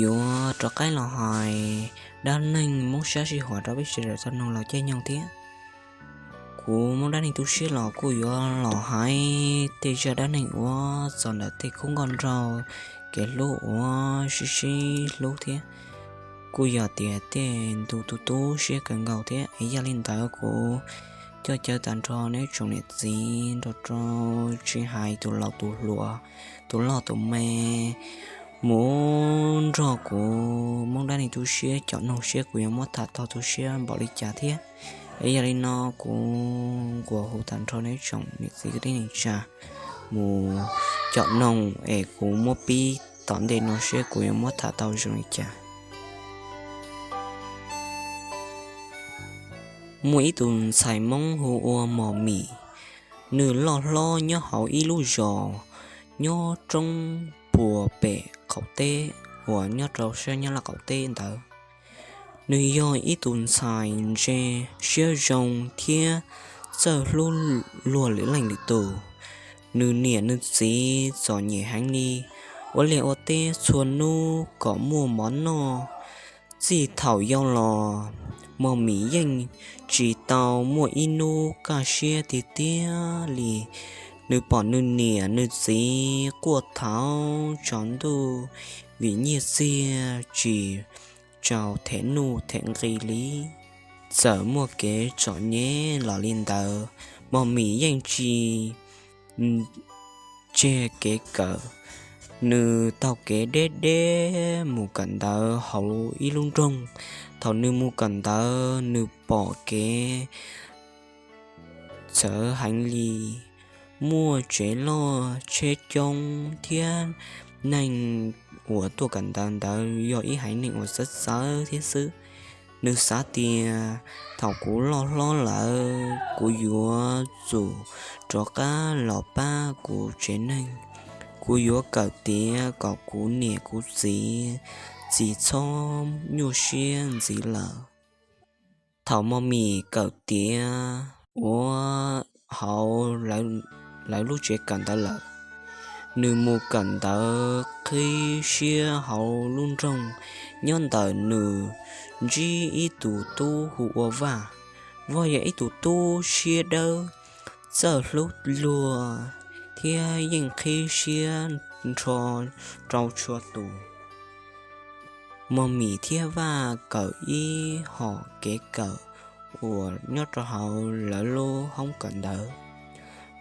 yuav rov qab los hais dab neeg Hmoob sab sij huam rau peb sawv daws tau mloog los caij nyoog thiab. Kuv Hmoob Dab Neeg Tu Siab los kuj yuav los hais tej zaj dab neeg uas txog ntawm tej khub nkauj nraug kev hlub uas sib sib hlub thiab. Kuj yog tias tej ntu tu tu siab kawg nkaus thiab es yog li ntawd kuv coj caw tag nrho neb tsoom niam txiv nrog rau tsis hais tus laus tus hluas, tus loj tus me, mus nrog kuv Hmoob Dab Neeg Tu Siab caum noog seb kuv yuav muab tham tau tu siab npaum li cas thiab. Es yog li no kuv nquas hu tag nrho neb tsoom niam txiv kwv tij neej tsa mus caum noog es kuv muab pib tom ntej no seb kuv yuav muab tham tau zoo li cas. Muaj ib tus ntxhais Hmoob hu ua Mos Mim. Nws loj hlob nyob hauv ib lub zos nyob roob puag pem qaum teb uas nyob rau sab Nyab Laj qaum teb ntawd. Nws yog ib tus ntxhais ntse, siab zoo thiab txawj hlub luag lwm leej lwm tus. Nws niam nws txiv txom nyem heev li, ua liaj ua teb txhua hnub kom muaj mov noj. Txij thaum yau los, Mos Mim yeej tsis tau muaj ib hnub kaj siab tiag tiag li. Nws pom nws niam nws txiv quaj thaum tsaus ntuj vim nyiaj txiag tsis tau them nuj them nqi li. Txawm muaj kev txom nyem los li ntawd, Mos Mim yeej tsis tseg kev kawm. Nws taug kev deb deb mus kawm ntawv hauv ib lub nroog. Thaum nws mus kawm ntawv, nws pom kev txawv heev li. Muaj tsev loj tsheb coob thiab neeg uas tuaj kawm ntawv ntawd yog ib haiv neeg uas txawv txawv thiab xwb. Nws xav tias, thaum kuv loj hlob lawm, kuv yuav tsum rov qab los pab kuv tsev neeg. Kuv yuav kawm tiav kom kuv niam kuv txiv tsis txhob nyuaj siab ntxiv lawm. Thaum Mos Mim kawm tiav ua hauv lawv lub tsev kawm ntawv lawm, nws mus kawm ntawv qhib siab hauv lub nroog. Nyob ntawm nws ntsib ib tus tub hu ua Vaj. Vaj yog ib tus tub siab dawb, txawj hlub luag thiab yeej qhib siab nrho rau txhua tus. Mos Mim thiab Vaj kawm ib hom kev kawm uas nyob rau hauv lawv lub hoob kawm ntawv.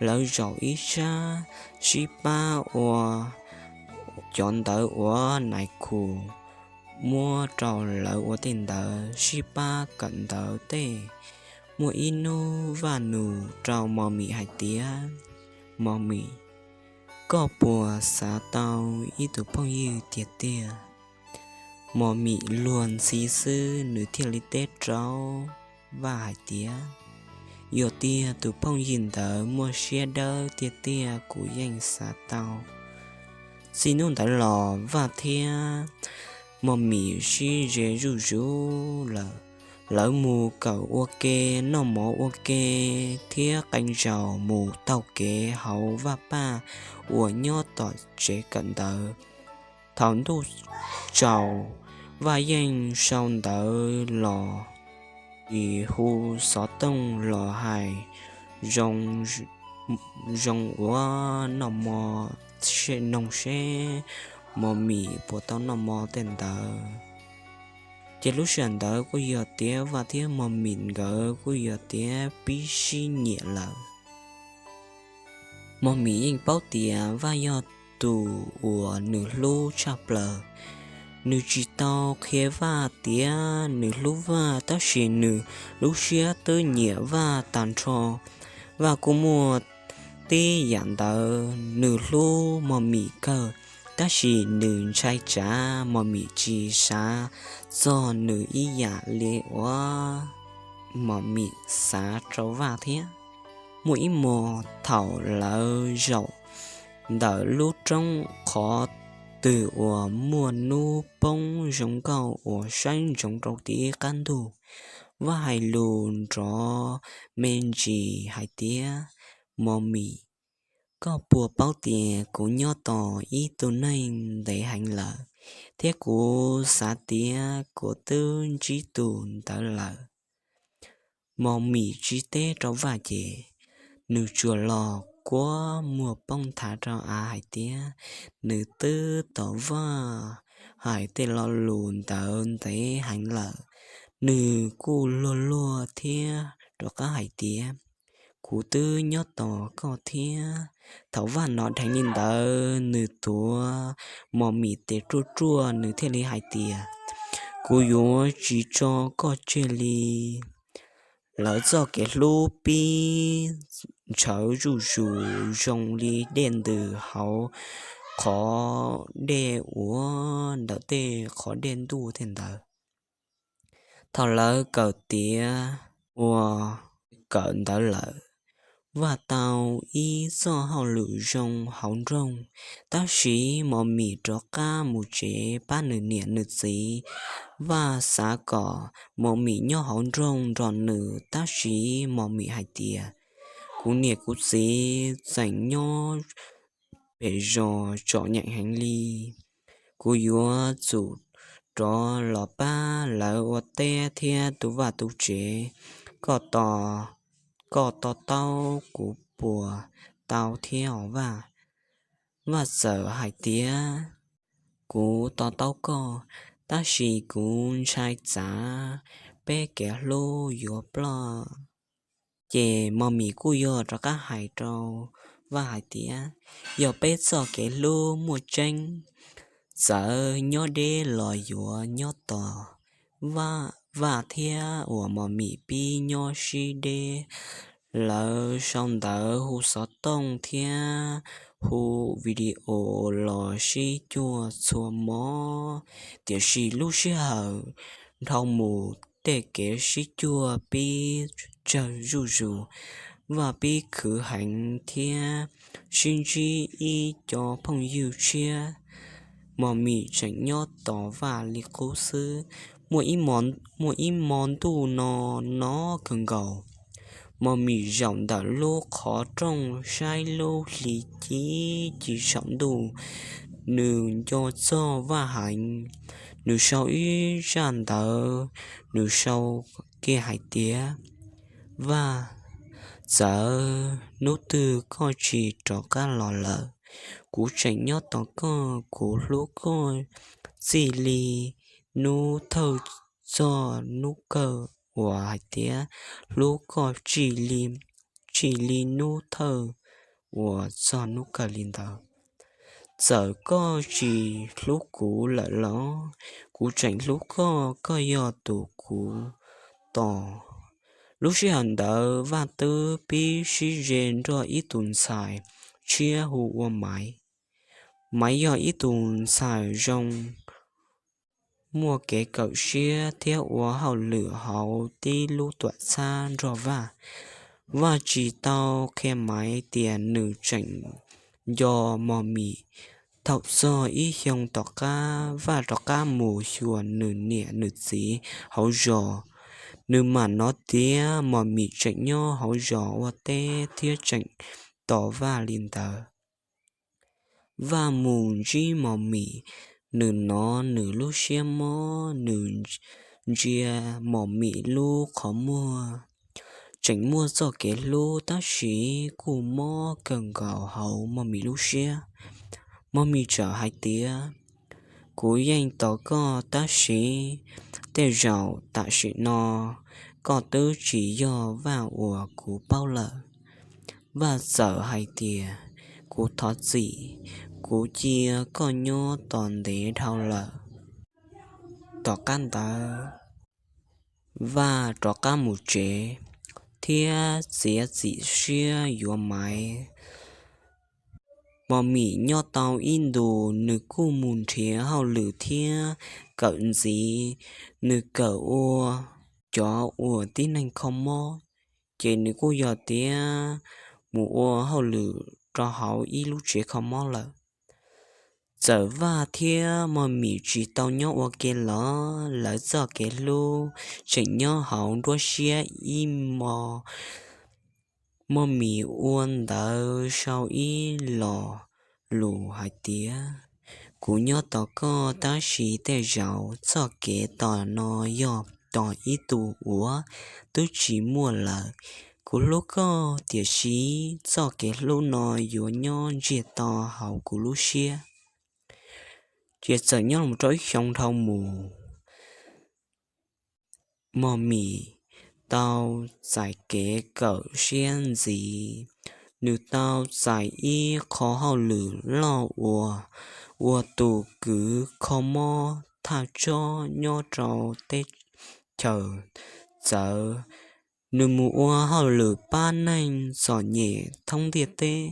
Lawv zaum ib sab sib pab ua cov ntawv uas nais khu muab rau lawv ua tej ntawv sib pab kawm ntawv tej. Muaj ib hnub Vaj nug rau Mos Mim hais tias, Mos Mim, koj puas xav tau ib tug phooj ywg tiag tiag? Mos Mim luag ntxhi xwb nws thiaj li teb rau Vaj hais tias, Yog tiag tus phooj ywg ntawd muaj siab dawb tiag tiag kuv yeej xav tau. Txij hnub ntawd los Vaj thiab Mos Mim sib ze zuj zus lawm. Lawv mus kawm ua ke, noj mov ua ke, thiab qee zaus mus taug kev hauv Vaj Paj uas nyob tom tsev kawm ntawv. Thaum ntuj tsaus, Vaj yeej sau ntawv los, tis hu xov tooj los hais zoo ua noj mov, noog seb Mos Mim puas tau noj mov tej ntawd. Ces lub sij hawm ntawd kuj yog tias Vaj thiab Mos Mim nkawd kuj yog tias pib sib nyiam lawm. Mos Mim yeej paub tias Vaj yog tus uas nws hlub tshaj plaws. Nws tsis tau qhia Vaj tias nws hlub Vaj, tab sis nws lub siab twb nyiam Vaj tag nrho. Vaj kuj muaj tib yam ntawd, nws hlub Mos Mim kawg, tab sis nws ntshai tsam Mos Mim tsis xav txog nws ib yam li uas Mos Mim xav rau Vaj thiab. Muaj ib hmos thaum lawv zaum ntawm lub roob qhov twg uas muaj hnub poob zoo nkauj uas saib ntsoov rau tim qab ntug, Vaj hais lus nrov me ntsis hais tias, Mos Mim, Koj puas paub tias kuv nyob tos ib tug neeg ntev heev lawm, thiab kuv xav tias kuv twb ntsib tus ntawd lawm. Mos Mim tsis teb rau Vaj ces nws tsuas los kuab muag poob nthav rau av hais tias nws twb tos Vaj hais tej lo lus ntawd ntev heev lawm. Nws kuj luag luag thiab rov qab hais tias, kuv twb nyob tos koj thiab. Thaum Vaj hnov dheev li ntawd, nws tuav Mos Mim tes ruaj ruaj, nws thiaj li hais tias, kuv yuav tsis tso koj tseg li. Lawv txoj kev hlub pib ntshawv zuj zus zoo li dej ntws hauv qhov dej uas ntawm tej qhov dej ntuj tej ntawd. Thaum lawv kawm tiav ua kawm ntawv lawm, Vaj tau ib txoj hauj lwm zoo hauv nroog, tab sis Mos Mim rov qab mus tsev pab nws niam nws txiv. Vaj xav kom Mos Mim nyob hauv nroog nrog nws, tab sis Mos Mim hais tias, kuv niam kuv txiv tseem nyob pem zos txom nyem heev li. Kuv yuav tsum rov los pab lawv ua teb thiab tu vaj tu tsev. Koj to, koj to taub kuv puas tau thiab os Vaj? Vaj txawm hais tias, kuv to taub koj, tab sis kuv ntshai tsam peb kev hlub yuav ploj. Ces Mos Mim kuj yog rov qab hais rau Vaj hais tias, yog peb txoj kev hlub muaj tseeb, txawm nyob deb los yuav nyob tos. Vaj thiab uas Mos Mim pib nyob sib deb, lawv sau ntawv hu xov tooj thiab hu video los sib cuag txhua hmo. Tiam sis lub sij hawm dhau mus, tej kev sib cuag pib tsawg zuj zus. Vaj pib khwv heev thiab sib ntsib ib co phooj ywg tshiab. Mos Mim tseem nyob tos Vaj li qub xwb. Muaj ib hmo ntuj no no kawg nkaus, Mos Mim zaum ntawm lub qhov rooj saib lub hli ci ci saum ntuj. Nws nco txog Vaj heev, nws sau ib zaj ntawv, nws sau kiag hais tias, Vaj, txawm hnub twg koj tsis rov qab los lawm, kuv tseem nyob tos koj. Kuv hlub koj txij li hnub thawj txog hnub kawg, uas hais tias hlub koj txij li hnub thawj uas txog hnub kawg li ntawd. Txawm koj tsis hlub kuv lawm los kuv tseem hlub koj, koj yog tus kuv tos. Lub sij hawm ntawd Vaj twb pib sib ze nrog ib tus ntxhais tshiab hu ua Maiv. Maiv yog ib tus ntxhais zoo, muaj kev kawm siab thiab ua hauj lwm hauv tib lub tuam txhab nrog Vaj. Vaj tsis tau qhia Maiv tias nws tseem nco Mos Mim. Thaum txog ib xyoo tom qab, Vaj rov qab mus xyuas nws niam nws txiv hauv zos. Nws mam hnov tias Mos Mim tseem nyob hauv zos ua teb thiab tseem tos Vaj li ntawd. Vaj mus ntsib Mos Mim, nws hnov nws lub siab mob, nws ntsia Mos Mim lub qhov muag. Tseem muaj txoj kev hlub tab sis kuj mob kawg nkaus hauv Mos Mim lub siab. Mos Mim txawm hais tias, kuv yeej tos koj tab sis tej zaum tam sim no koj twb tsis yog Vaj uas kuv paub lawm. Vaj txawm hais tias, kuv thov txim, kuv cia koj nyob tos ntev dhau lawm. Tom qab ntawd, Vaj rov qab mus tsev thiab txiav txim siab yuav Maiv. Mos Mim nyob tau ib ntus, nws kuj mus nrhiav hauj lwm thiab kawm ntxiv. Nws kawm ua cov uas tib neeg kho mob, ces nws kuj yog tias mus ua hauj lwm rau hauv ib lub tsev kho mob lawm. Txawm Vaj thiab Mos Mim tsis tau nyob ua ke los lawv txoj kev hlub tseem nyob hauv nruab siab ib hmo. Moj Mim ua ntawv sau ib lo lus hais tias, kuv nyob tos koj tab sis tej zaum txoj kev tos no yog tos ib tug uas twb tsis muaj lawm. Kuv hlub koj tiam sis txoj kev hlub no yuav nyob ntsiag to hauv kuv lub siab. Ces txawm nyob los rau ib xyoo dhau mus, Moj Mim tau txais kev kawm siab ntxiv. Nws tau txais ib qho hauj lwm loj uas ua tus kwv kho mob thaj tsob nyob rau teb chaws txawv. Nws mus ua hauj lwm pab neeg txom nyem thoob ntiaj teb.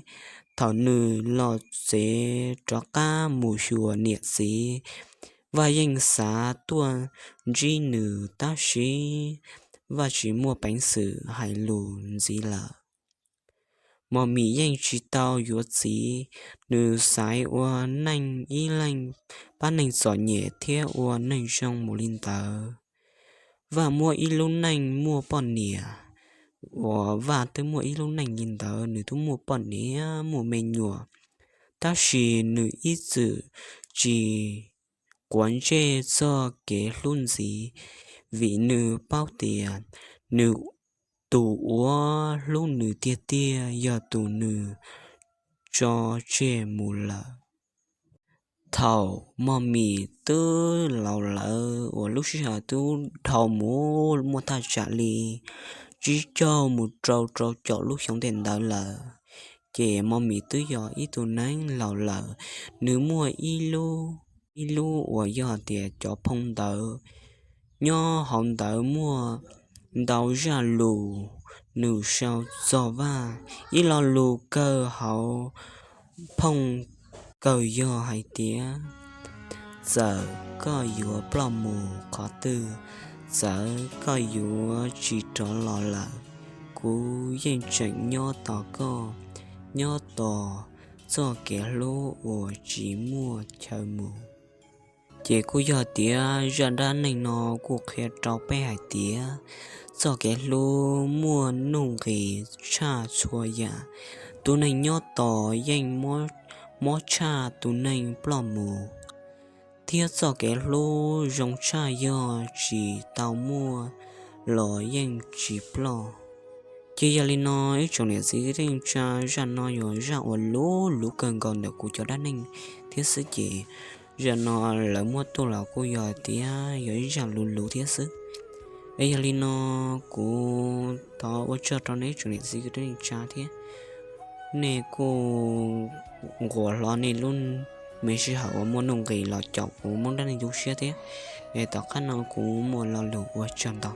Thaum nws los tsev rov qab mus xyuas niam txiv, Vaj yeej xav tuaj ntsib nws tab sis Vaj tsis muaj peev xwm hais lus ntxiv lawm. Moj Mim yeej tsis tau yuav txiv, nws xaiv ua neej ib leeg pab neeg txom nyem thiab ua neeg zoo mus li ntawd. Vaj muaj ib lub neej muaj poj niam, uas Vaj twb muaj ib lub neej li ntawd, nws twb muaj poj niam muaj me nyuam, tab sis nws ib txwm tsis quav ntsej txoj kev hlub ntxiv, vim nws paub tias nws, tus uas hlub nws tiag tiag yog tus nws tso tseg mus lawm. Thaum Moj Mim twb laus lawm uas lub sij hawm twb dhau mus muaj thaj tsam li tsib caug mus rau rau caum lub xyoo tej ntawd lawm, ces Moj Mim twb yog ib tug neeg laus lawm. Nws muaj ib lub, ib lub uas yog tias cov phoo ntawv, nyob hauv ntawd muaj ntau zaj lus nws sau txog Vaj. Ib lo lus kawg hauv phoo kawg yog hais tias, txawm koj yuav ploj mus qhov twg, txawm koj yuav tsis rov los lawm, kuv yeej tseem nyob tos koj, nyob tos txoj kev hlub uas tsis muaj chaw mus. Ces kuj yog tias zaj dab neeg no kuj qhia rau peb hais tias txoj kev hlub muaj nuj nqis tshaj txhua yam. Tus neeg nyob tos yeej mob tshaj tus neeg ploj mus, thiab txoj kev hlub zoo tshaj yog tsis tau muaj los yeej tsis ploj. Ces yog li no ib tsoom niam txiv kwv tij neej tsa, zaj no yog zaj uas luv luv kawg nkaus ntawm kuv cov dab neeg thiab xwb ces zaj no lawv muab tuaj los kuj yog tias yog ib zaj luv luv thiab xwb. Es yog li no kuv thov ua tsaug rau nej ib tsoom niam txiv kwv tij neej tsa thiab, nej kuj nquas hlo nej lub me sij hawm uas muaj nuj nqis los caum kuv Hmoob Dab Neeg Tu Siab thiab. Es tom qab no kuv muaj lo lus ua tsaug ntau.